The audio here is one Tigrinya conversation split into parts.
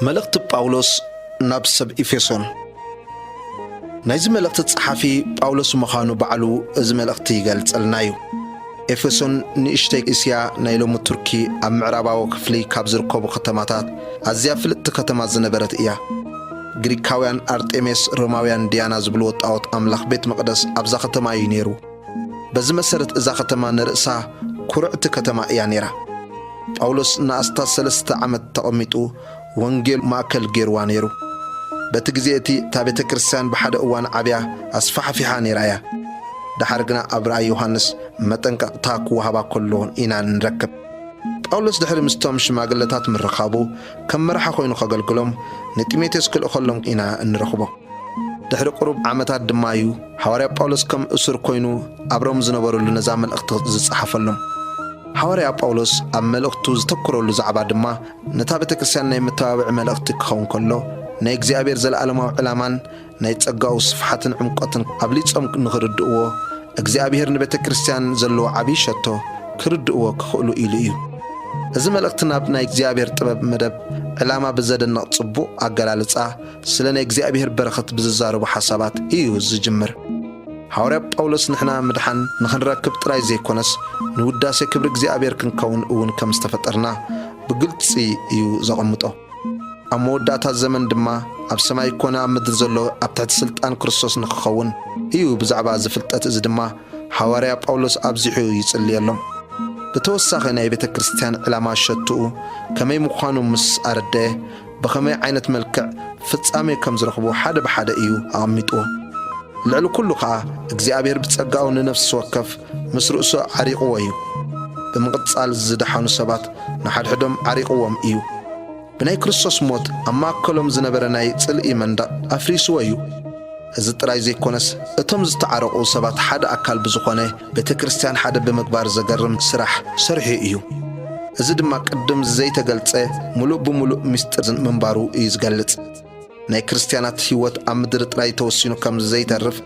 መልእኽቲ ጳውሎስ ናብ ሰብ ኤፌሶን። ናይዚ መልእኽቲ ጸሓፊ ጳውሎስ ምዃኑ ባዕሉ እዚ መልእኽቲ ይገልጸልና እዩ። ኤፌሶን ንእሽተይ እስያ፣ ናይ ሎሚ ቱርኪ፣ ኣብ ምዕራባዊ ክፍሊ ካብ ዝርከቡ ከተማታት ኣዝያ ፍልጥቲ ከተማ ዝነበረት እያ። ግሪካውያን ኣርጤሜስ፣ ሮማውያን ዲያና ዝብልዎ ጣዖት ኣምላኽ ቤት መቕደስ ኣብዛ ከተማ እዩ ነይሩ። በዚ መሰረት እዛ ከተማ ንርእሳ ኩርዕቲ ከተማ እያ ነይራ። ጳውሎስ ንኣስታት ሰለስተ ዓመት ተቐሚጡ ወንጌል ማእከል ገይርዋ ነይሩ። በቲ ግዜ እቲ እታ ቤተ ክርስቲያን ብሓደ እዋን ዓብያ ኣስፋሕፊሓ ነይራ እያ። ደሓር ግና ኣብ ራእይ ዮሃንስ መጠንቀቕታ ክወሃባ ከሎ ኢና ንረክብ። ጳውሎስ ድሕሪ ምስቶም ሽማግለታት ምርኻቡ ከም መራሒ ኮይኑ ከገልግሎም ንጢሞቴዎስ ክልእኸሎም ኢና እንረኽቦ። ድሕሪ ቁሩብ ዓመታት ድማ እዩ ሃዋርያ ጳውሎስ ከም እሱር ኮይኑ ኣብ ሮም ዝነበረሉ ነዛ መልእኽቲ ዝጸሓፈሎም። ሃዋርያ ጳውሎስ ኣብ መልእኽቱ ዝተኩረሉ ዛዕባ ድማ ነታ ቤተ ክርስቲያን ናይ መተባብዒ መልእኽቲ ክኸውን ከሎ፣ ናይ እግዚኣብሔር ዘለኣለማዊ ዕላማን ናይ ጸጋኡ ስፍሓትን ዕምቆትን ኣብሊጾም ንኽርድእዎ፣ እግዚኣብሔር ንቤተ ክርስቲያን ዘለዎ ዓብዪ ሸቶ ክርድእዎ ክኽእሉ ኢሉ እዩ። እዚ መልእኽቲ ናብ ናይ እግዚኣብሔር ጥበብ መደብ ዕላማ ብዘደንቕ ጽቡቕ ኣገላልጻ ስለ ናይ እግዚኣብሔር በረኸት ብዝዛረቡ ሓሳባት እዩ ዝጅምር። ሃዋርያ ጳውሎስ ንሕና ምድሓን ንኽንረክብ ጥራይ ዘይኮነስ ንውዳሴ ክብሪ እግዚኣብሔር ክንከውን እውን ከም ዝተፈጠርና ብግልጺ እዩ ዘቐምጦ። ኣብ መወዳእታ ዘመን ድማ ኣብ ሰማይ ኮነ ኣብ ምድሪ ዘሎ ኣብ ትሕቲ ስልጣን ክርስቶስ ንኽኸውን እዩ። ብዛዕባ እዚ ፍልጠት እዚ ድማ ሃዋርያ ጳውሎስ ኣብዚሑ ይጽልየሎም። ብተወሳኺ ናይ ቤተ ክርስቲያን ዕላማ ሸትኡ ከመይ ምዃኑ ምስ ኣረደአ፣ ብኸመይ ዓይነት መልክዕ ፍጻሜ ከም ዝረኽቦ ሓደ ብሓደ እዩ ኣቐሚጥዎ። ልዕሊ ኩሉ ኸኣ እግዚኣብሔር ብጸጋኡ ንነፍሲ ወከፍ ምስ ርእሱ ዓሪቕዎ እዩ። ብምቕጻል ዝደሓኑ ሰባት ንሓድሕዶም ዓሪቕዎም እዩ። ብናይ ክርስቶስ ሞት ኣብ ማእከሎም ዝነበረ ናይ ጽልኢ መንደቕ ኣፍሪስዎ እዩ። እዚ ጥራይ ዘይኮነስ፣ እቶም ዝተዓረቑ ሰባት ሓደ ኣካል ብዝኾነ ቤተ ክርስቲያን ሓደ ብምግባር ዘገርም ስራሕ ሰሪሑ እዩ። እዚ ድማ ቅድም ዘይተገልጸ ምሉእ ብምሉእ ምስጢር ምንባሩ እዩ ዝገልጽ። ናይ ክርስቲያናት ህይወት ኣብ ምድሪ ጥራይ ተወሲኑ ከም ዘይተርፍ፣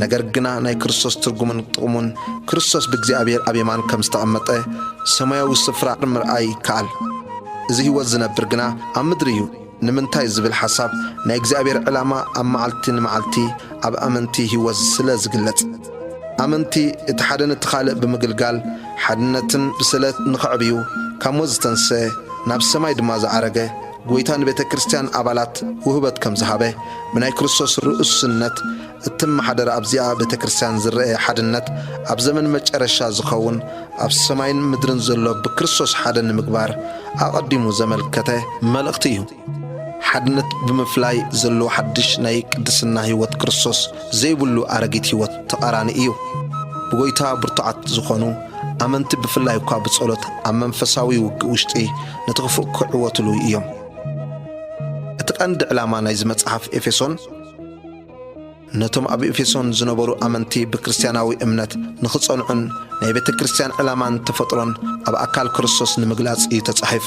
ነገር ግና ናይ ክርስቶስ ትርጉምን ጥቕሙን፣ ክርስቶስ ብእግዚኣብሔር ኣብ የማን ከም ዝተቐመጠ ሰማያዊ ስፍራ ምርኣይ ይከኣል። እዚ ህይወት ዝነብር ግና ኣብ ምድሪ እዩ። ንምንታይ ዝብል ሓሳብ ናይ እግዚኣብሔር ዕላማ ኣብ መዓልቲ ንመዓልቲ ኣብ ኣመንቲ ህይወት ስለ ዝግለጽ፣ ኣመንቲ እቲ ሓደ ነቲ ካልእ ብምግልጋል ሓድነትን ብስለት ንኸዕብዩ፣ ካብ ሞት ዝተንስአ ናብ ሰማይ ድማ ዝዓረገ ጐይታ ንቤተ ክርስቲያን ኣባላት ውህበት ከም ዝሃበ፣ ብናይ ክርስቶስ ርእስነት እትመሓደር ኣብዚኣ ቤተ ክርስቲያን ዝረአ ሓድነት ኣብ ዘመን መጨረሻ ዝኸውን ኣብ ሰማይን ምድርን ዘሎ ብክርስቶስ ሓደ ንምግባር ኣቐዲሙ ዘመልከተ መልእኽቲ እዩ። ሓድነት ብምፍላይ ዘለዎ ሓድሽ ናይ ቅድስና ህይወት ክርስቶስ ዘይብሉ ኣረጊት ህይወት ተቓራኒ እዩ። ብጎይታ ብርቱዓት ዝኾኑ ኣመንቲ ብፍላይ እኳ ብጸሎት ኣብ መንፈሳዊ ውግእ ውሽጢ ነቲ ክፉእ ክዕወትሉ እዮም። እቲ ቀንዲ ዕላማ ናይዚ መጽሓፍ ኤፌሶን ነቶም ኣብ ኤፌሶን ዝነበሩ ኣመንቲ ብክርስትያናዊ እምነት ንኽጸንዑን ናይ ቤተ ክርስቲያን ዕላማን ተፈጥሮን ኣብ ኣካል ክርስቶስ ንምግላጽ እዩ ተጻሒፉ።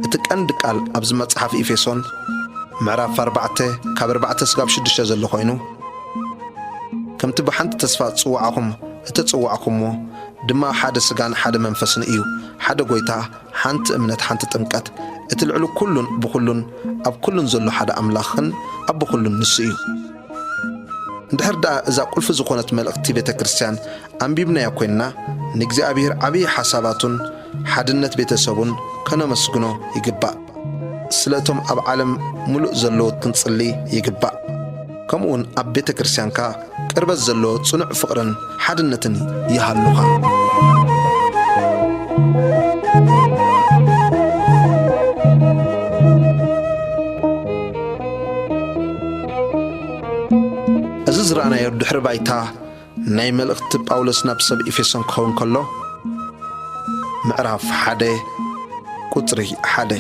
እቲ ቀንዲ ቃል ኣብዚ መጽሓፍ ኤፌሶን ምዕራፍ ኣርባዕተ ካብ ኣርባዕተ ስጋብ ሽዱሽተ ዘሎ ኮይኑ፣ ከምቲ ብሓንቲ ተስፋ ጽዋዕኹም እተጸዋዕኩምዎ ድማ ሓደ ስጋን ሓደ መንፈስን እዩ፣ ሓደ ጎይታ፣ ሓንቲ እምነት፣ ሓንቲ ጥምቀት፣ እቲ ልዕሊ ኩሉን ብኹሉን ኣብ ኩሉን ዘሎ ሓደ ኣምላኽን ኣቦ ኩሉን ንሱ እዩ። እንድሕር ደኣ እዛ ቁልፊ ዝኾነት መልእኽቲ ቤተ ክርስቲያን ኣንቢብናያ ኮይንና፣ ንእግዚኣብሔር ዓብዪ ሓሳባቱን ሓድነት ቤተሰቡን ከነመስግኖ ይግባእ። ስለ እቶም ኣብ ዓለም ምሉእ ዘለዉ ክንጽሊ ይግባእ። ከምኡውን ኣብ ቤተ ክርስቲያንካ ቅርበት ዘሎ ጽኑዕ ፍቕርን ሓድነትን ይሃሉኻ። እዚ ዝረኣናዮ ድሕሪ ባይታ ናይ መልእኽቲ ጳውሎስ ናብ ሰብ ኤፌሶን ክኸውን ከሎ፣ ምዕራፍ ሓደ ቁጽሪ ሓደ።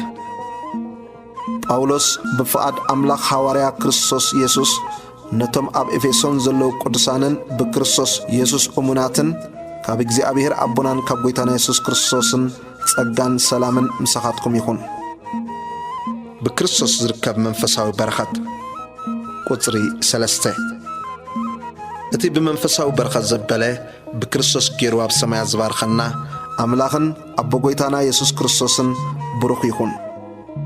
ጳውሎስ ብፍቓድ ኣምላኽ ሃዋርያ ክርስቶስ የሱስ ነቶም ኣብ ኤፌሶን ዘለዉ ቅዱሳንን ብክርስቶስ የሱስ እሙናትን ካብ እግዚኣብሔር ኣቦናን ካብ ጐይታና የሱስ ክርስቶስን ጸጋን ሰላምን ምሳኻትኩም ይኹን። ብክርስቶስ ዝርከብ መንፈሳዊ በረኸት። ቁጽሪ ሰለስተ። እቲ ብመንፈሳዊ በረኸት ዘበለ ብክርስቶስ ገይሩ ኣብ ሰማያት ዝባርኸና ኣምላኽን ኣቦ ጐይታና የሱስ ክርስቶስን ብሩኽ ይኹን።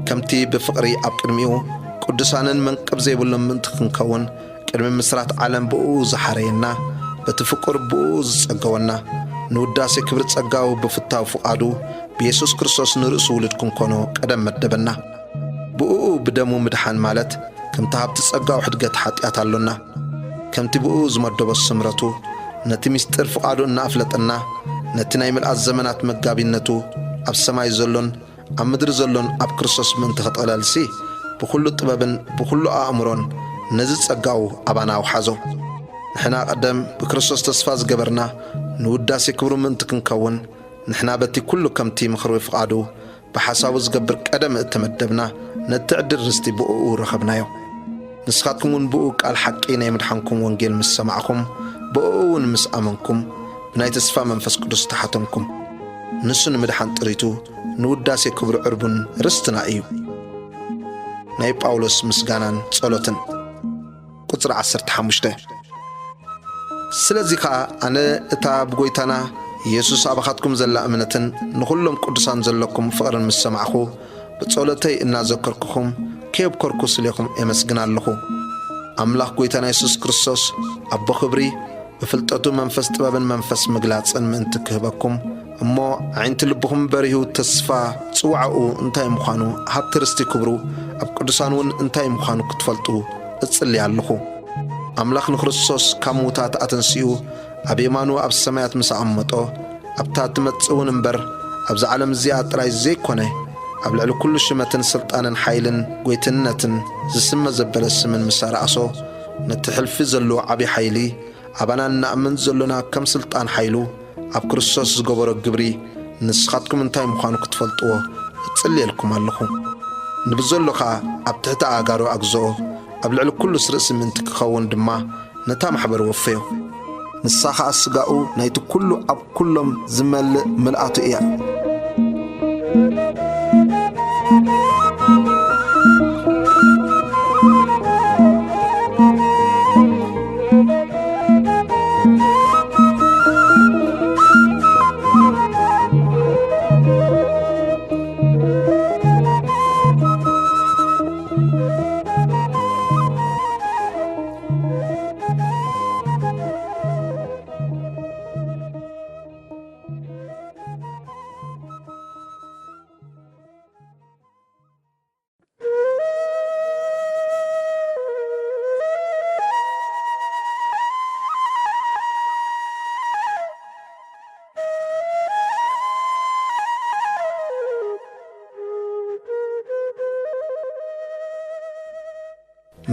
ከምቲ ብፍቕሪ ኣብ ቅድሚኡ ቅዱሳንን መንቅብ ዘይብሎም ምእንቲ ክንከውን ቅድሚ ምስራት ዓለም ብእኡ ዝሓረየና፣ በቲ ፍቁር ብእኡ ዝጸገወና፣ ንውዳሴ ክብሪ ጸጋኡ ብፍታው ፍቓዱ ብየሱስ ክርስቶስ ንርእሱ ውሉድ ክንኮኖ ቀደም መደበና። ብእኡ ብደሙ ምድሓን ማለት ከምቲ ሃብቲ ጸጋኡ ሕድገት ሓጢኣት ኣሎና። ከምቲ ብእኡ ዝመደቦ ስምረቱ ነቲ ምስጢር ፍቓዱ እናኣፍለጠና፣ ነቲ ናይ ምልኣት ዘመናት መጋቢነቱ ኣብ ሰማይ ዘሎን ኣብ ምድሪ ዘሎን ኣብ ክርስቶስ ምእንቲ ክጠቕለልሲ፣ ብኹሉ ጥበብን ብኹሉ ኣእምሮን ነዚ ጸጋኡ ኣባና ኣውሓዞ። ንሕና ቀደም ብክርስቶስ ተስፋ ዝገበርና ንውዳሴ ክብሩ ምእንቲ ክንከውን፣ ንሕና በቲ ኩሉ ከምቲ ምኽሪ ፍቓዱ ብሓሳቡ ዝገብር ቀደም እተመደብና ነቲ ዕድል ርስቲ ብእኡ ረኸብናዮ። ንስኻትኩም እውን ብእኡ ቃል ሓቂ ናይ ምድሓንኩም ወንጌል ምስ ሰማዕኹም፣ ብእኡ እውን ምስ ኣመንኩም፣ ብናይ ተስፋ መንፈስ ቅዱስ ተሓተምኩም። ንሱ ንምድሓን ጥሪቱ ንውዳሴ ክብሩ ዕርቡን ርስትና እዩ። ናይ ጳውሎስ ምስጋናን ጸሎትን። ቁጽሪ ዓሰርተ ሓሙሽተ። ስለዚ ኸኣ ኣነ እታ ብጐይታና የሱስ ኣባኻትኩም ዘላ እምነትን ንኹሎም ቅዱሳን ዘለኩም ፍቕርን ምስ ሰማዕኹ፣ ብጸሎተይ እናዘከርኩኹም ከየብኮርኩ ስሌኹም ኤመስግን ኣለኹ። ኣምላኽ ጐይታና የሱስ ክርስቶስ ኣቦ ክብሪ ብፍልጠቱ መንፈስ ጥበብን መንፈስ ምግላጽን ምእንቲ ክህበኩም፣ እሞ ኣዒንቲ ልብኹም በሪሁ ተስፋ ጽዋዕኡ እንታይ ምዃኑ፣ ሃብቲ ርስቲ ክብሩ ኣብ ቅዱሳን እውን እንታይ ምዃኑ ክትፈልጡ እጽሊ ኣለኹ። ኣምላኽ ንክርስቶስ ካብ ምዉታት ኣተንሲኡ ኣብ የማኑ ኣብ ሰማያት ምስ ኣቐመጦ፣ ኣብታ እትመጽእ እውን እምበር ኣብዛ ዓለም እዚኣ ጥራይ ዘይኮነ፣ ኣብ ልዕሊ ኩሉ ሽመትን ስልጣንን ሓይልን ጐይትነትን ዝስመ ዘበለ ስምን ምስ ኣርኣሶ፣ ነቲ ሕልፊ ዘለዎ ዓቢ ሓይሊ ኣባና እንኣምን ዘሎና ከም ስልጣን ሓይሉ ኣብ ክርስቶስ ዝገበሮ ግብሪ ንስኻትኩም እንታይ ምዃኑ ክትፈልጥዎ እጽልየልኩም ኣለኹ። ንብዘሎ ኸኣ ኣብ ትሕቲ ኣእጋሩ ኣግዝኦ፣ ኣብ ልዕሊ ኩሉስ ርእሲ ምእንቲ ክኸውን ድማ ነታ ማሕበር ወፈዮ። ንሳ ኸኣ ስጋኡ ናይቲ ኩሉ ኣብ ኩሎም ዝመልእ ምልኣቱ እያ።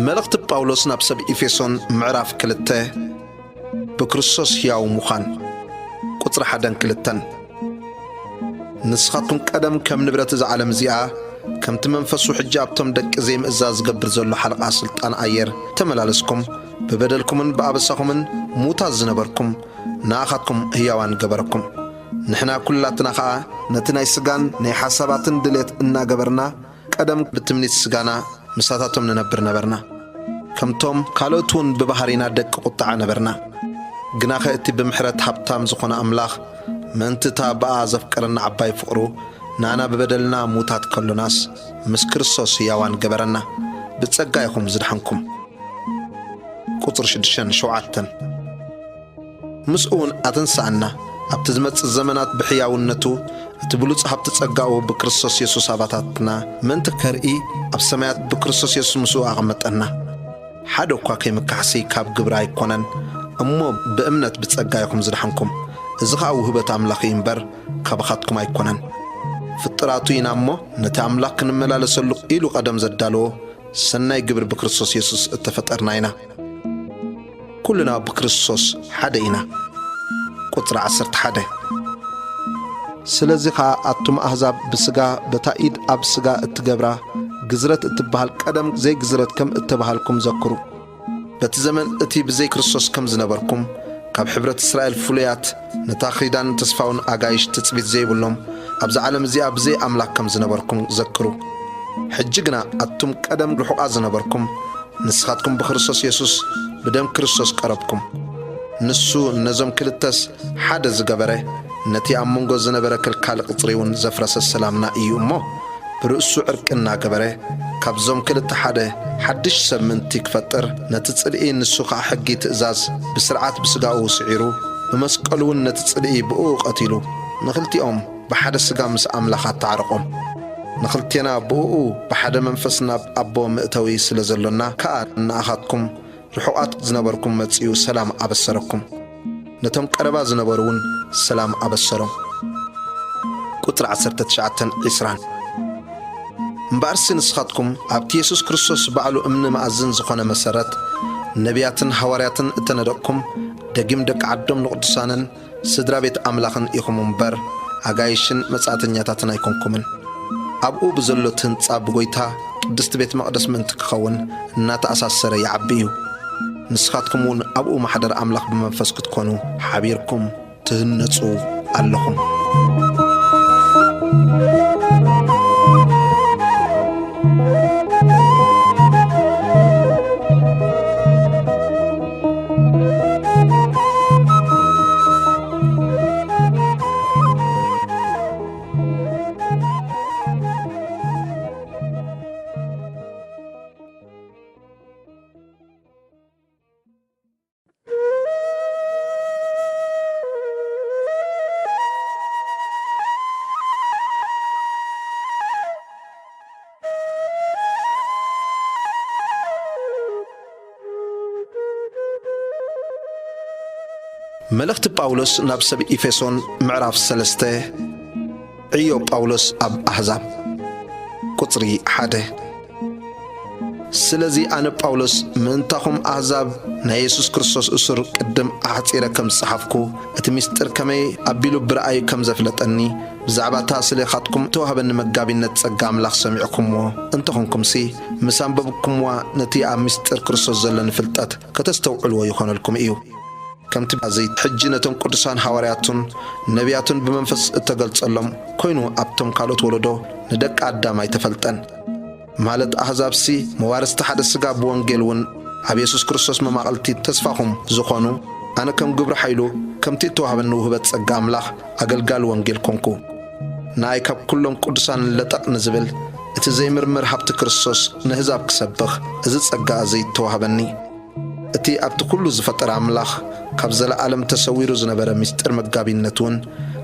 መልእኽቲ ጳውሎስ ናብ ሰብ ኤፌሶን ምዕራፍ ክልተ። ብክርስቶስ ሕያው ምዃን። ቁጽሪ ሓደን ክልተን። ንስኻትኩም ቀደም ከም ንብረት እዛ ዓለም እዚኣ፣ ከምቲ መንፈሱ ሕጂ ኣብቶም ደቂ ዘይምእዛዝ ዝገብር ዘሎ ሓለቓ ስልጣን ኣየር ተመላለስኩም፣ ብበደልኩምን ብኣበሳኹምን ሙታት ዝነበርኩም፣ ንኣኻትኩም ህያዋን ገበረኩም። ንሕና ኩላትና ኸኣ ነቲ ናይ ስጋን ናይ ሓሳባትን ድሌት እናገበርና፣ ቀደም ብትምኒት ስጋና ምሳታቶም ንነብር ነበርና። ከምቶም ካልኦት እውን ብባህሪና ደቂ ቁጥዓ ነበርና። ግናኸ እቲ ብምሕረት ሃብታም ዝኾነ ኣምላኽ፣ ምእንቲ እታ ብኣ ዘፍቀረና ዓባይ ፍቕሩ፣ ንኣና ብበደልና ሙታት ከሎናስ፣ ምስ ክርስቶስ ህያዋን ገበረና። ብጸጋ ኢኹም ዝደሓንኩም። ቁጽሪ ሽዱሽተን ሸውዓተን። ምስኡ እውን ኣተንስኣና፣ ኣብቲ ዝመጽእ ዘመናት ብሕያውነቱ፣ እቲ ብሉጽ ሃብቲ ጸጋኡ ብክርስቶስ የሱስ ኣባታትና ምእንቲ ከርኢ፣ ኣብ ሰማያት ብክርስቶስ የሱስ ምስኡ ኣቐመጠና። ሓደ እኳ ከይምካሕሲ ካብ ግብሪ ኣይኮነን፣ እሞ ብእምነት ብጸጋ ኢኹም ዝደሓንኩም። እዚ ኸኣ ውህበት ኣምላኽ እዩ እምበር፣ ካባኻትኩም ኣይኮነን። ፍጥራቱ ኢና እሞ፣ ነቲ ኣምላኽ ክንመላለሰሉ ኢሉ ቀደም ዘዳለዎ ሰናይ ግብሪ ብክርስቶስ የሱስ እተፈጠርና ኢና። ኩልና ብክርስቶስ ሓደ ኢና። ቁጽሪ ዓሰርተ ሓደ። ስለዚ ኸኣ ኣቱም ኣህዛብ ብስጋ በታ ኢድ ኣብ ስጋ እትገብራ ግዝረት እትበሃል ቀደም ዘይግዝረት ከም እተባሃልኩም ዘክሩ። በቲ ዘመን እቲ ብዘይ ክርስቶስ ከም ዝነበርኩም፣ ካብ ሕብረት እስራኤል ፍሉያት፣ ነታ ኺዳን ተስፋውን ኣጋይሽ ትጽቢት ዘይብሎም፣ ኣብዛ ዓለም እዚኣ ብዘይ ኣምላኽ ከም ዝነበርኩም ዘክሩ። ሕጂ ግና ኣቱም ቀደም ርሑቓት ዝነበርኩም፣ ንስኻትኩም ብክርስቶስ የሱስ ብደም ክርስቶስ ቀረብኩም። ንሱ ነዞም ክልተስ ሓደ ዝገበረ፣ ነቲ ኣብ መንጎ ዝነበረ ከልካሊ ቅጽሪ እውን ዘፍረሰ ሰላምና እዩ እሞ፣ ርእሱ ዕርቂ እናገበረ፣ ካብዞም ክልተ ሓደ ሓድሽ ሰብ ምእንቲ ክፈጥር፣ ነቲ ጽልኢ፣ ንሱ ኸኣ ሕጊ፣ ትእዛዝ፣ ብስርዓት ብስጋኡ ስዒሩ፣ ብመስቀሉ እውን ነቲ ጽልኢ ብእኡ ቀቲሉ፣ ንኽልቲኦም ብሓደ ስጋ ምስ ኣምላኽ ኣተዓረቖም። ንኽልቴና ብእኡ ብሓደ መንፈስ ናብ ኣቦ መእተዊ ስለ ዘሎና ከኣ ንኣኻትኩም ርሑቓት ዝነበርኩም መጺኡ ሰላም ኣበሰረኩም። ነቶም ቀረባ ዝነበሩ እውን ሰላም ኣበሰሮም። ቁጽሪ ዓሰርተ ትሽዓተን ዒስራን። እምበኣርሲ ንስኻትኩም ኣብቲ የሱስ ክርስቶስ ባዕሉ እምኒ መኣዝን ዝኾነ መሰረት፣ ነቢያትን ሃዋርያትን እተነደቕኩም፣ ደጊም ደቂ ዓዶም ንቕዱሳንን ስድራ ቤት ኣምላኽን ኢኹም እምበር፣ ኣጋይሽን መጻእተኛታትን ኣይኮንኩምን። ኣብኡ ብዘሎ እቲ ህንጻ ብጐይታ ቅድስቲ ቤት መቕደስ ምእንቲ ክኸውን እናተኣሳሰረ ይዓቢ እዩ። ንስኻትኩም እውን ኣብኡ ማሕደር ኣምላኽ ብመንፈስ ክትኮኑ ሓቢርኩም ትህነጹ ኣለኹም። መልእኽቲ ጳውሎስ ናብ ሰብ ኤፌሶን ምዕራፍ ሰለስተ። ዕዮ ጳውሎስ ኣብ ኣህዛብ። ቁጽሪ ሓደ። ስለዚ ኣነ ጳውሎስ ምእንታኹም ኣህዛብ ናይ የሱስ ክርስቶስ እሱር ቅድም ኣሕጺረ ከም ዝጸሓፍኩ፣ እቲ ምስጢር ከመይ ኣቢሉ ብረኣዩ ከም ዘፍለጠኒ፣ ብዛዕባ እታ ስሌኻትኩም እተዋህበኒ መጋቢነት ጸጋ ኣምላኽ ሰሚዕኩምዎ እንተኾንኩምሲ፣ ምስ ኣንበብኩምዋ ነቲ ኣብ ምስጢር ክርስቶስ ዘለኒ ፍልጠት ከተስተውዕልዎ ይኾነልኩም እዩ። ከምቲ ባዚ ሕጂ ነቶም ቅዱሳን ሃዋርያቱን ነቢያቱን ብመንፈስ እተገልጸሎም ኮይኑ ኣብቶም ካልኦት ወለዶ ንደቂ ኣዳም ኣይተፈልጠን። ማለት ኣህዛብሲ መዋርስቲ ሓደ ስጋ ብወንጌል እውን ኣብ የሱስ ክርስቶስ መማቕልቲ ተስፋኹም ዝኾኑ፣ ኣነ ከም ግብሪ ሓይሉ ከምቲ እተዋህበኒ ውህበት ጸጋ ኣምላኽ ኣገልጋሊ ወንጌል ኮንኩ። ንኣይ ካብ ኩሎም ቅዱሳን ለጠቕ ንዝብል እቲ ዘይምርምር ሃብቲ ክርስቶስ ንህዛብ ክሰብኽ እዚ ጸጋ እዚ እተዋህበኒ። እቲ ኣብቲ ኩሉ ዝፈጠረ ኣምላኽ ካብ ዘለኣለም ተሰዊሩ ዝነበረ ምስጢር መጋቢነት እውን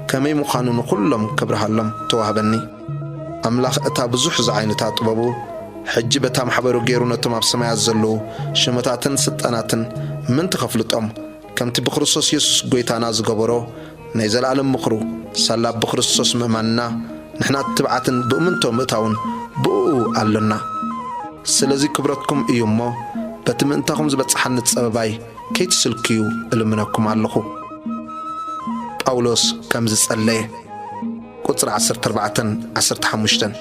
ከመይ ምዃኑ ንኹሎም ከብርሃሎም ተዋህበኒ። ኣምላኽ እታ ብዙሕ ዝዓይነታ ጥበቡ፣ ሕጂ በታ ማሕበሩ ገይሩ ነቶም ኣብ ሰማያት ዘለዉ ሽመታትን ስልጣናትን ምእንቲ ኸፍልጦም፣ ከምቲ ብክርስቶስ የሱስ ጐይታና ዝገበሮ፣ ናይ ዘለኣለም ምኽሩ፣ ሳላ ብክርስቶስ ምእማንና፣ ንሕና ትብዓትን ብእምንቶ ምእታውን ብእኡ ኣሎና። ስለዚ ክብረትኩም እዩ እሞ፣ በቲ ምእንታኹም ዝበጽሓኒ ጸበባይ ከይትስልክዩ እልምነኩም ኣለኹ። ጳውሎስ ከም ዝጸለየ። ቁጽሪ ዓሰርተ ኣርባዕተን ዓሰርተ ሓሙሽተን።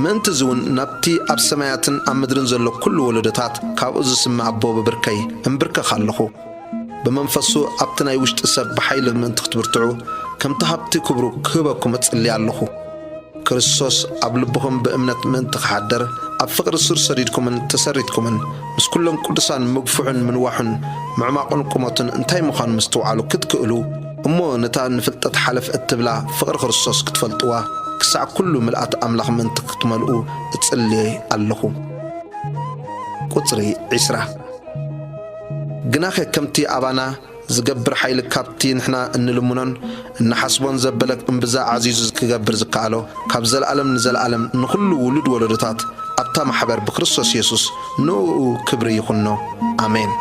ምእንቲ እዚ እውን ናብቲ ኣብ ሰማያትን ኣብ ምድርን ዘሎ ኩሉ ወለዶታት ካብኡ ዝስመ ኣቦ ብብርከይ እምብርከኽ ኣለኹ። ብመንፈሱ ኣብቲ ናይ ውሽጢ ሰብ ብሓይሊ ምእንቲ ክትብርትዑ፣ ከምቲ ሃብቲ ክብሩ ክህበኩም እጽሊ ኣለኹ። ክርስቶስ ኣብ ልብኹም ብእምነት ምእንቲ ክሓድር፣ ኣብ ፍቕሪ ሱር ሰዲድኩምን ተሰሪትኩምን፣ ምስ ኩሎም ቅዱሳን ምግፍሑን ምንዋሑን ምዕማቑን ቁመቱን እንታይ ምዃኑ ምስትውዓሉ ክትክእሉ፣ እሞ ነታ ንፍልጠት ሓለፍ እትብላ ፍቕሪ ክርስቶስ ክትፈልጥዋ፣ ክሳዕ ኩሉ ምልኣት ኣምላኽ ምእንቲ ክትመልኡ እጽሊ ኣለኹ። ቁጽሪ ዒስራ። ግናኸ ከምቲ ኣባና ዝገብር ሓይሊ ካብቲ ንሕና እንልምኖን እንሓስቦን ዘበለ እምብዛ ኣዕዚዙ ክገብር ዝከኣሎ፣ ካብ ዘለኣለም ንዘለኣለም ንኹሉ ውሉድ ወለዶታት ኣብታ ማሕበር ብክርስቶስ የሱስ ንእኡ ክብሪ ይኹኖ። ኣሜን።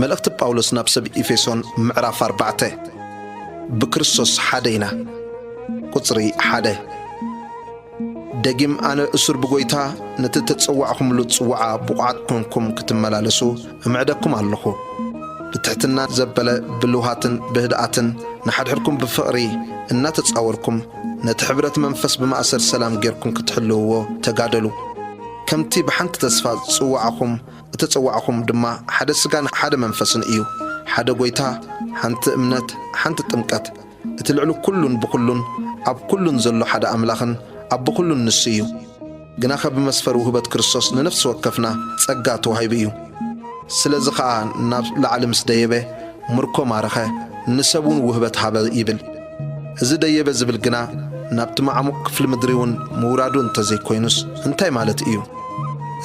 መልእኽቲ ጳውሎስ ናብ ሰብ ኤፌሶን ምዕራፍ ኣርባዕተ። ብክርስቶስ ሓደ ኢና። ቁጽሪ ሓደ። ደጊም ኣነ እሱር ብጎይታ ነቲ ተጸዋዕኹምሉ ጽዋዓ ብቑዓት ኮንኩም ክትመላለሱ እምዕደኩም ኣለኹ። ብትሕትና ዘበለ ብልውሃትን ብህድኣትን ንሓድሕድኩም ብፍቕሪ እናተጻወርኩም ነቲ ሕብረት መንፈስ ብማእሰር ሰላም ጌርኩም ክትሕልውዎ ተጋደሉ። ከምቲ ብሓንቲ ተስፋ ዝጽዋዕኹም እተጸዋዕኹም ድማ ሓደ ስጋን ሓደ መንፈስን እዩ። ሓደ ጎይታ፣ ሓንቲ እምነት፣ ሓንቲ ጥምቀት፣ እቲ ልዕሊ ኩሉን ብኹሉን ኣብ ኩሉን ዘሎ ሓደ ኣምላኽን ኣብ ብኹሉን ንሱ እዩ። ግናኸ ብመስፈር ውህበት ክርስቶስ ንነፍሲ ወከፍና ጸጋ ተዋሂቡ እዩ። ስለዚ ኸኣ ናብ ላዕሊ ምስ ደየበ ምርኮ ማረኸ፣ ንሰብ እውን ውህበት ሃበ ይብል። እዚ ደየበ ዝብል ግና ናብቲ መዓሙቕ ክፍሊ ምድሪ እውን ምውራዱ እንተዘይኮይኑስ እንታይ ማለት እዩ?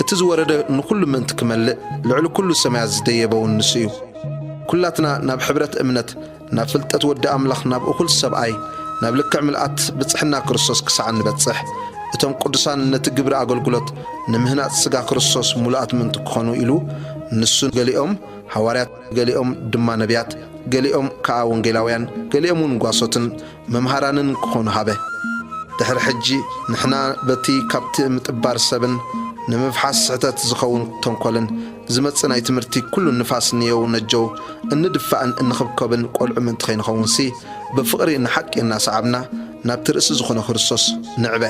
እቲ ዝወረደ ንኹሉ ምእንቲ ክመልእ ልዕሊ ኩሉ ሰማያት ዝደየበ እውን ንሱ እዩ። ኩላትና ናብ ሕብረት እምነት፣ ናብ ፍልጠት ወዲ ኣምላኽ፣ ናብ እኹል ሰብኣይ፣ ናብ ልክዕ ምልኣት ብጽሕና ክርስቶስ ክሳዕ እንበጽሕ፣ እቶም ቅዱሳን ነቲ ግብሪ ኣገልግሎት ንምህናጽ ስጋ ክርስቶስ ምሉኣት ምእንቲ ክኾኑ ኢሉ፣ ንሱ ገሊኦም ሃዋርያት፣ ገሊኦም ድማ ነቢያት፣ ገሊኦም ከኣ ወንጌላውያን፣ ገሊኦም እውን ጓሶትን መምሃራንን ክኾኑ ሃበ። ድሕሪ ሕጂ ንሕና በቲ ካብቲ ምጥባር ሰብን ንምፍሓስ ስሕተት ዝኸውን ተንኮልን ዝመጽእ ናይ ትምህርቲ ኩሉ ንፋስ ንየው ነጀው እንድፋእን እንኽብከብን ቆልዑ ምእንቲ ከይንኸውንሲ፣ ብፍቕሪ ንሓቂ እናሰዓብና ናብቲ ርእሲ ዝኾነ ክርስቶስ ንዕበ።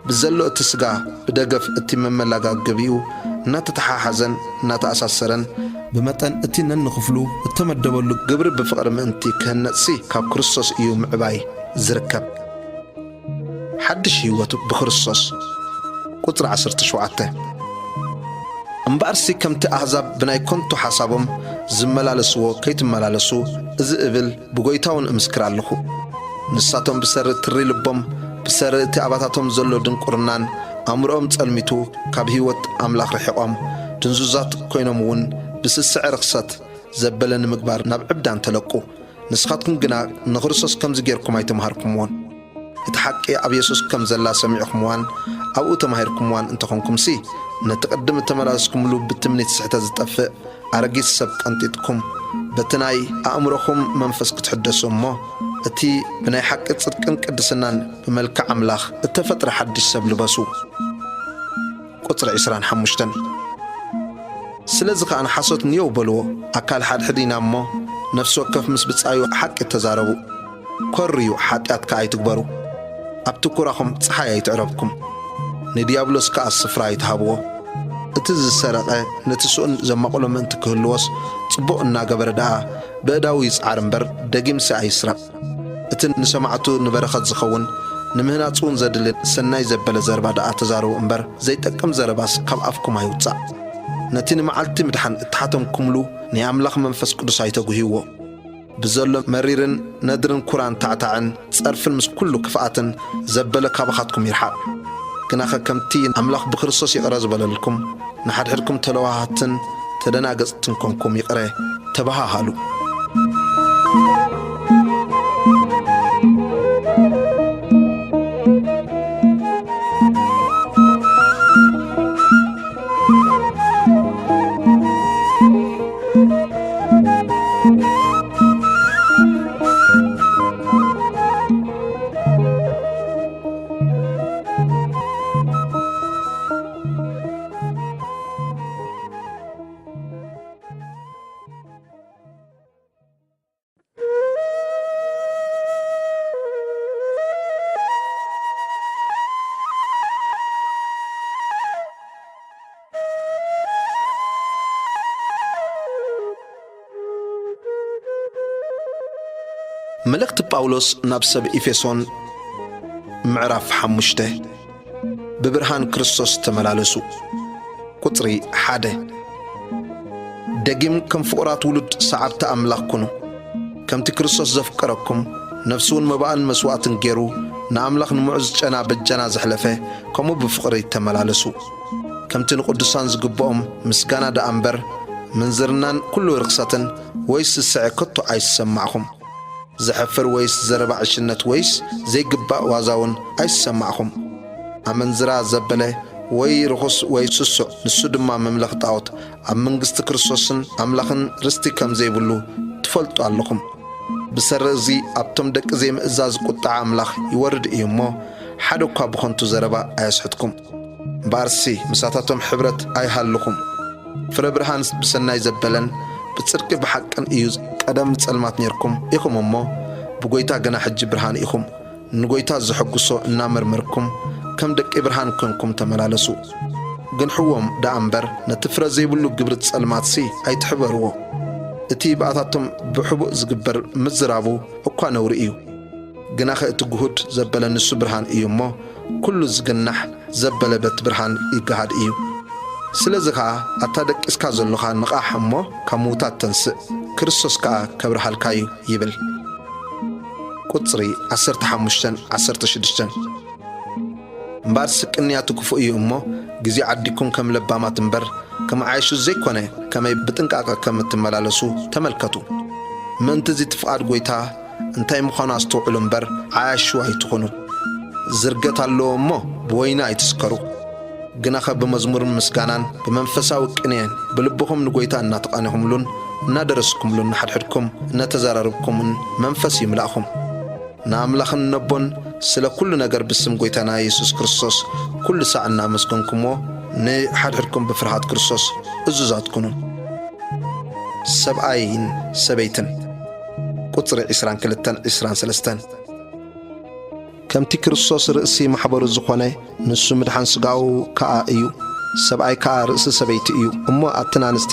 ብዘሎ እቲ ስጋ ብደገፍ እቲ መመላጋገቢኡ እናተተሓሓዘን እናተኣሳሰረን፣ ብመጠን እቲ ነንኽፍሉ እተመደበሉ ግብሪ ብፍቕሪ ምእንቲ ክህነጽሲ ካብ ክርስቶስ እዩ ምዕባይ ዝርከብ። ሓድሽ ህይወት ብክርስቶስ። ቁጽሪ ዓሰርተ ሸውዓተ። እምበኣርሲ ከምቲ ኣህዛብ ብናይ ከንቱ ሓሳቦም ዝመላለስዎ ከይትመላለሱ፣ እዚ እብል ብጎይታ እውን እምስክር ኣለኹ። ንሳቶም ብሰሪ ትሪ ልቦም፣ ብሰሪ እቲ ኣባታቶም ዘሎ ድንቁርናን ኣእምሮኦም ጸልሚቱ፣ ካብ ህይወት ኣምላኽ ርሒቖም፣ ድንዙዛት ኮይኖም እውን ብስስዐ ርኽሰት ዘበለ ንምግባር ናብ ዕብዳን ተለቁ። ንስኻትኩም ግና ንክርስቶስ ከምዚ ጌርኩም ኣይተምሃርኩምዎን። እቲ ሓቂ ኣብ የሱስ ከም ዘላ ሰሚዕኩምዋን ኣብኡ ተማሂርኩምዋን እንተኾንኩምሲ፣ ነቲ ቅድም እተመላለስኩምሉ ብትምኒት ስሕተት ዝጠፍእ ኣረጊት ሰብ ቀንጢጥኩም፣ በቲ ናይ ኣእምሮኹም መንፈስ ክትሕደሱ እሞ፣ እቲ ብናይ ሓቂ ጽድቅን ቅድስናን ብመልክዕ ኣምላኽ እተፈጥረ ሓድሽ ሰብ ልበሱ። ቁጽሪ ዕስራን ሓሙሽተን። ስለዚ ኸኣ ንሓሶት ንየው በልዎ፣ ኣካል ሓድሕድ ኢና እሞ፣ ነፍሲ ወከፍ ምስ ብጻዩ ሓቂ ተዛረቡ። ኮርዩ፣ ሓጢኣት ከኣ ኣይትግበሩ። ኣብቲ ኩራኹም ጸሓይ ኣይትዕረብኩም፣ ንድያብሎስ ከኣ ስፍራ ኣይትሃብዎ። እቲ ዝሰረቐ ነቲ ስኡን ዘማቕሎ ምእንቲ ክህልዎስ፣ ጽቡቕ እናገበረ ደኣ ብእዳዉ ይጽዓር እምበር፣ ደጊምሲ ኣይስረቕ። እቲ ንሰማዕቱ ንበረኸት ዝኸውን፣ ንምህናጽ እውን ዘድሊ ሰናይ ዘበለ ዘረባ ደኣ ተዛረቡ እምበር፣ ዘይጠቅም ዘረባስ ካብ ኣፍኩም ኣይውጻእ። ነቲ ንመዓልቲ ምድሓን እተሓተምኩምሉ ናይ ኣምላኽ መንፈስ ቅዱስ ኣይተጉህይዎ። ብዘሎ መሪርን ነድርን ኩራን ታዕታዕን ጸርፍን ምስ ኩሉ ክፍኣትን ዘበለ ካባኻትኩም ይርሓቕ። ግናኸ ከምቲ ኣምላኽ ብክርስቶስ ይቕረ ዝበለልኩም፣ ንሓድሕድኩም ተለዋሃህትን ተደናገጽትን ኮንኩም ይቕረ ተበሃሃሉ። መልእኽቲ ጳውሎስ ናብ ሰብ ኤፌሶን፣ ምዕራፍ ሓሙሽተ። ብብርሃን ክርስቶስ ተመላለሱ። ቁጽሪ ሓደ። ደጊም ከም ፍቑራት ውሉድ ሰዓብቲ ኣምላኽ ኩኑ። ከምቲ ክርስቶስ ዘፍቀረኩም፣ ነፍሱ እውን መባእን መስዋእትን ገይሩ ንኣምላኽ ንምዑዝ ጨና በጃና ዘሕለፈ፣ ከምኡ ብፍቕሪ ተመላለሱ። ከምቲ ንቅዱሳን ዝግብኦም ምስጋና ደኣ እምበር፣ ምንዝርናን ኩሉ ርኽሰትን ወይስ ስስዐ ከቶ ኣይሰማዕኹም። ዘሕፍር ወይስ ዘረባ ዕሽነት ወይስ ዘይግባእ ዋዛ እውን ኣይሰማዕኹም። ኣመንዝራ ዘበለ ወይ ርኹስ ወይ ስሱዕ፣ ንሱ ድማ መምለኽ ጣዖት፣ ኣብ መንግስቲ ክርስቶስን ኣምላኽን ርስቲ ከም ዘይብሉ ትፈልጡ ኣለኹም። ብሰሪ እዚ ኣብቶም ደቂ ዘይምእዛዝ ቁጥዓ ኣምላኽ ይወርድ እዩ እሞ፣ ሓደ እኳ ብኸንቱ ዘረባ ኣየስሕትኩም። እምበኣርሲ ምሳታቶም ሕብረት ኣይሃልኹም። ፍረ ብርሃን ብሰናይ ዘበለን ብጽድቂ ብሓቅን እዩ። ቀደም ጸልማት ኔርኩም ኢኹም እሞ፣ ብጎይታ ግና ሕጂ ብርሃን ኢኹም። ንጎይታ ዘሐጉሶ እናመርመርኩም፣ ከም ደቂ ብርሃን ኮንኩም ተመላለሱ። ግንሕዎም ደኣ እምበር፣ ነቲ ፍረ ዘይብሉ ግብሪ ጸልማትሲ ኣይትሕበርዎ። እቲ ብኣታቶም ብሕቡእ ዝግበር ምዝራቡ እኳ ነውሪ እዩ። ግናኸ እቲ ግሁድ ዘበለ ንሱ ብርሃን እዩ እሞ፣ ኩሉ ዝግናሕ ዘበለ በቲ ብርሃን ይገሃድ እዩ። ስለዚ ኸኣ ኣታ ደቂስካ ዘሎኻ ንቓሕ እሞ ካብ ምዉታት ተንስእ፣ ክርስቶስ ከኣ ከብርሃልካ እዩ ይብል። ቁጽሪ ዓሰርተ ሓሙሽተን ዓሰርተ ሽዱሽተን። እምበኣርሲ ቅንያቱ ክፉእ እዩ እሞ፣ ግዜ ዓዲግኩም ከም ለባማት እምበር፣ ከም ዓያሹ ዘይኮነ፣ ከመይ ብጥንቃቐ ከም እትመላለሱ ተመልከቱ። ምእንቲ እዚ እቲ ፍቓድ ጐይታ እንታይ ምዃኑ ኣስተውዕሉ እምበር፣ ዓያሹ ኣይትኹኑ። ዝርገት ኣለዎ እሞ፣ ብወይኒ ኣይትስከሩ። ግናኸ ብመዝሙርን ምስጋናን፣ ብመንፈሳዊ ቅኔን፣ ብልብኹም ንጐይታ እናተቓነኹምሉን እናደረስኩምሉን፣ ንሓድሕድኩም እናተዘራረብኩምን መንፈስ ይምላእኹም። ንኣምላኽን ነቦን ስለ ኩሉ ነገር ብስም ጐይታና የሱስ ክርስቶስ ኩሉ ሳዕ እናመስገንኩምዎ፣ ንሓድሕድኩም ብፍርሃት ክርስቶስ እዙዛት ኩኑ። ሰብኣይን ሰበይትን። ቁጽሪ ዕስራን ክልተን ዕስራን ሰለስተን። ከምቲ ክርስቶስ ርእሲ ማሕበሩ ዝኾነ፣ ንሱ ምድሓን ስጋኡ ከኣ እዩ። ሰብኣይ ከኣ ርእሲ ሰበይቲ እዩ። እሞ ኣትን ኣንስቲ፣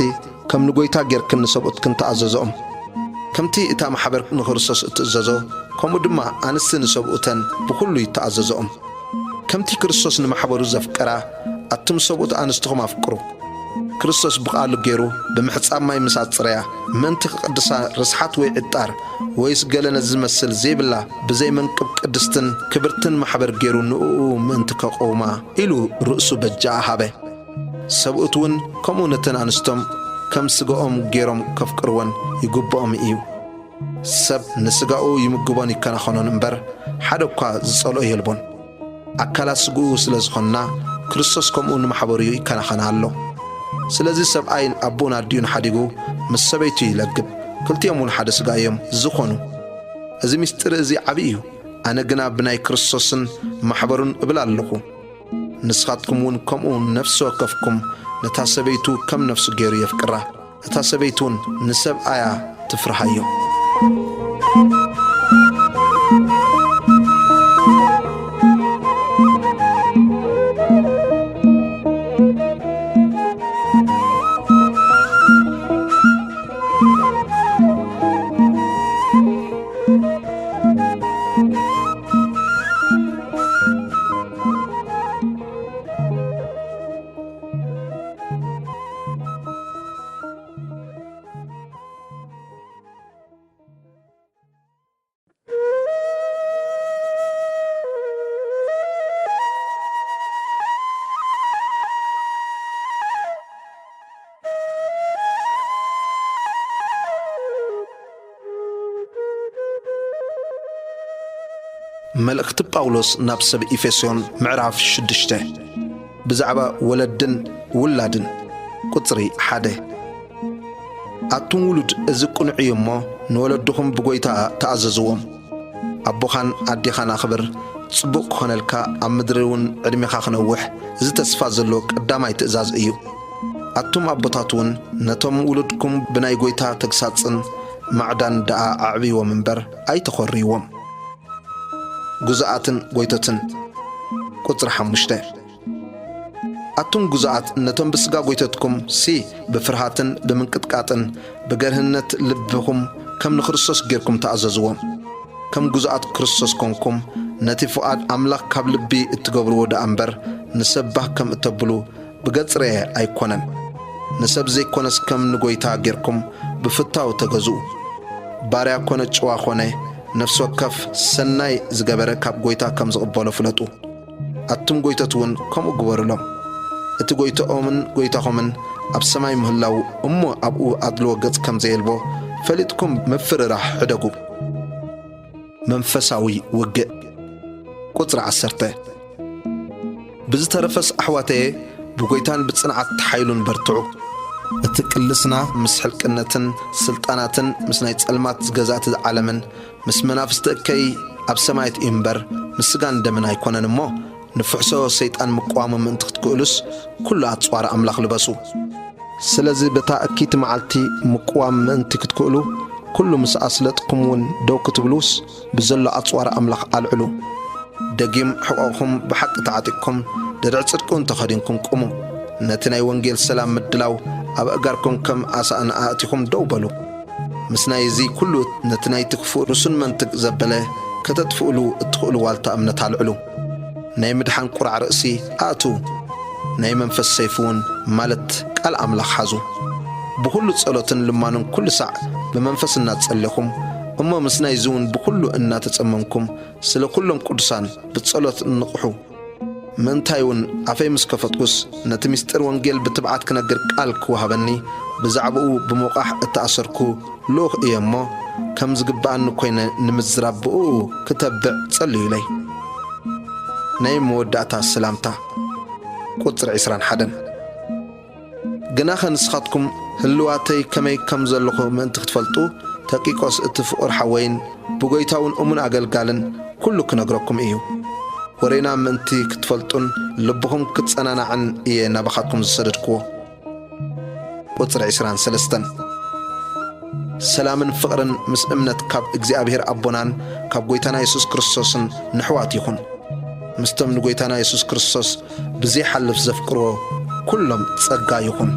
ከም ንጐይታ ጌርክን ንሰብኡትክን ተኣዘዝኦም። ከምቲ እታ ማሕበር ንክርስቶስ እትእዘዞ፣ ከምኡ ድማ ኣንስቲ ንሰብኡተን ብኹሉ ይተኣዘዝኦም። ከምቲ ክርስቶስ ንማሕበሩ ዘፍቀራ፣ ኣቱም ሰብኡት ኣንስትኹም ኣፍቅሩ። ክርስቶስ ብቓሉ ገይሩ ብምሕጻብ ማይ ምስ ኣጽረያ፣ ምእንቲ ክቕድሳ ርስሓት ወይ ዕጣር ወይስ ገለ ነዚ ዝመስል ዘይብላ ብዘይ መንቅብ ቅድስትን ክብርትን ማሕበር ገይሩ ንእኡ ምእንቲ ከቐውማ ኢሉ ርእሱ በጃኣ ሃበ። ሰብኡት እውን ከምኡ ነተን ኣንስቶም ከም ስጋኦም ገይሮም ከፍቅርወን ይግብኦም እዩ። ሰብ ንስጋኡ ይምግቦን ይከናኸኖን እምበር፣ ሓደ እኳ ዝጸልኦ የልቦን። ኣካላት ስግኡ ስለ ዝኾንና፣ ክርስቶስ ከምኡ ንማሕበሩ ይከናኸና ኣሎ። ስለዚ ሰብኣይ ኣቦኡን ኣዲኡን ሓዲጉ ምስ ሰበይቱ ይለግብ፣ ክልቲኦም እውን ሓደ ስጋ እዮም ዝኾኑ። እዚ ምስጢር እዚ ዓቢ እዩ። ኣነ ግና ብናይ ክርስቶስን ማሕበሩን እብል ኣለኹ። ንስኻትኩም እውን ከምኡ ነፍሲ ወከፍኩም ነታ ሰበይቱ ከም ነፍሱ ገይሩ የፍቅራ። እታ ሰበይቲ እውን ንሰብኣያ ትፍርሃዮ። መልእኽቲ ጳውሎስ ናብ ሰብ ኤፌሶን ምዕራፍ ሽዱሽተ። ብዛዕባ ወለድን ውላድን። ቁጽሪ ሓደ። ኣቱም ውሉድ፣ እዚ ቅኑዕ እዩ እሞ፣ ንወለድኹም ብጐይታ ተኣዘዝዎም። ኣቦኻን ኣዴኻን ኣኽብር፣ ጽቡቕ ክኾነልካ፣ ኣብ ምድሪ እውን ዕድሜኻ ክነውሕ፣ እዚ ተስፋ ዘለዎ ቀዳማይ ትእዛዝ እዩ። ኣቱም ኣቦታት እውን፣ ነቶም ውሉድኩም ብናይ ጐይታ ተግሳጽን ማዕዳን ደኣ ኣዕብይዎም እምበር፣ ኣይተኾርይዎም። ግዙኣትን ጐይቶትን። ቁጽሪ ሓሙሽተ። ኣቱም ግዙኣት፣ ነቶም ብስጋ ጐይተትኩም ሲ ብፍርሃትን ብምንቅጥቃጥን ብገርህነት ልብኹም ከም ንክርስቶስ ጌርኩም ተኣዘዝዎም። ከም ግዙኣት ክርስቶስ ኮንኩም፣ ነቲ ፍቓድ ኣምላኽ ካብ ልቢ እትገብርዎ ደኣ እምበር፣ ንሰብ ባህ ከም እተብሉ ብገጽ ርኤ ኣይኮነን። ንሰብ ዘይኮነስ ከም ንጐይታ ጌርኩም ብፍታው ተገዝኡ። ባርያ ኮነ ጭዋ ኾነ፣ ነፍሲ ወከፍ ሰናይ ዝገበረ ካብ ጐይታ ከም ዝቕበሎ ፍለጡ። ኣቱም ጐይቶት እውን ከምኡ ግበሩሎም። እቲ ጐይትኦምን ጐይታኹምን ኣብ ሰማይ ምህላው እሞ ኣብኡ ኣድልዎ ገጽ ከም ዘየልቦ ፈሊጥኩም ምፍርራህ ሕደጉ። መንፈሳዊ ውግእ። ቁጽሪ ዓሰርተ። ብዝተረፈስ ኣሕዋተየ፣ ብጐይታን ብጽንዓት ተሓይሉን በርትዑ። እቲ ቅልስና ምስ ሕልቅነትን ስልጣናትን ምስ ናይ ጸልማት ገዛእቲ ዓለምን ምስ መናፍስቲ እከይ ኣብ ሰማያት እዩ እምበር፣ ምስጋን ደምን ኣይኮነን እሞ፣ ንፍሕሶ ሰይጣን ምቅዋሙ ምእንቲ ክትክእሉስ፣ ኩሉ ኣጽዋር ኣምላኽ ልበሱ። ስለዚ በታ እኪቲ መዓልቲ ምቅዋም ምእንቲ ክትክእሉ፣ ኩሉ ምስ ኣስለጥኩም እውን ደው ክትብሉስ፣ ብዘሎ ኣጽዋር ኣምላኽ ኣልዕሉ። ደጊም ሕቖኹም ብሓቂ ተዓጢቕኩም፣ ድርዕ ጽድቂ እውን ተኸዲንኩም ቁሙ። ነቲ ናይ ወንጌል ሰላም ምድላው ኣብ ኣእጋርኩም ከም ኣሳእን ኣእቲኹም ደው በሉ። ምስ ናይ እዚ ኩሉ ነቲ ናይቲ ክፉእ ርሱን መንትግ ዘበለ ከተጥፍእሉ እትኽእሉ ዋልታ እምነት ኣልዕሉ። ናይ ምድሓን ቁራዕ ርእሲ ኣእትዉ። ናይ መንፈስ ሰይፊ እውን ማለት ቃል ኣምላኽ ሓዙ። ብኹሉ ጸሎትን ልማኑን ኩሉ ሳዕ ብመንፈስ እናጸለኹም፣ እሞ ምስ ናይዚ እውን ብኹሉ እናተጸመምኩም ስለ ኩሎም ቅዱሳን ብጸሎት እንቕሑ። ምእንታይ እውን ኣፈይ ምስ ከፈትኩስ ነቲ ምስጢር ወንጌል ብትብዓት ክነግር ቃል ክወሃበኒ ብዛዕባኡ ብምውቓሕ እተኣሰርኩ ልኡኽ እየ እሞ፣ ከም ዝግብኣኒ ኮይነ ንምዝራብ ብእኡ ክተብዕ ጸልዩለይ። ናይ መወዳእታ ሰላምታ። ቁጽሪ ዕስራን ሓደን። ግናኸ ንስኻትኩም ህልዋተይ ከመይ ከም ዘለኹ ምእንቲ ክትፈልጡ፣ ተቂቆስ እቲ ፍቑር ሓወይን ብጎይታውን እሙን ኣገልጋልን ኩሉ ክነግረኩም እዩ። ወሬና ምእንቲ ክትፈልጡን ልብኹም ክጸናናዕን እየ ናባኻትኩም ዝሰደድክዎ። ቁጽሪ ዕስራን ሰለስተን። ሰላምን ፍቕርን ምስ እምነት ካብ እግዚኣብሔር ኣቦናን ካብ ጎይታና የሱስ ክርስቶስን ንሕዋት ይኹን። ምስቶም ንጎይታና የሱስ ክርስቶስ ብዘይሓልፍ ዘፍቅርዎ ኩሎም ጸጋ ይኹን።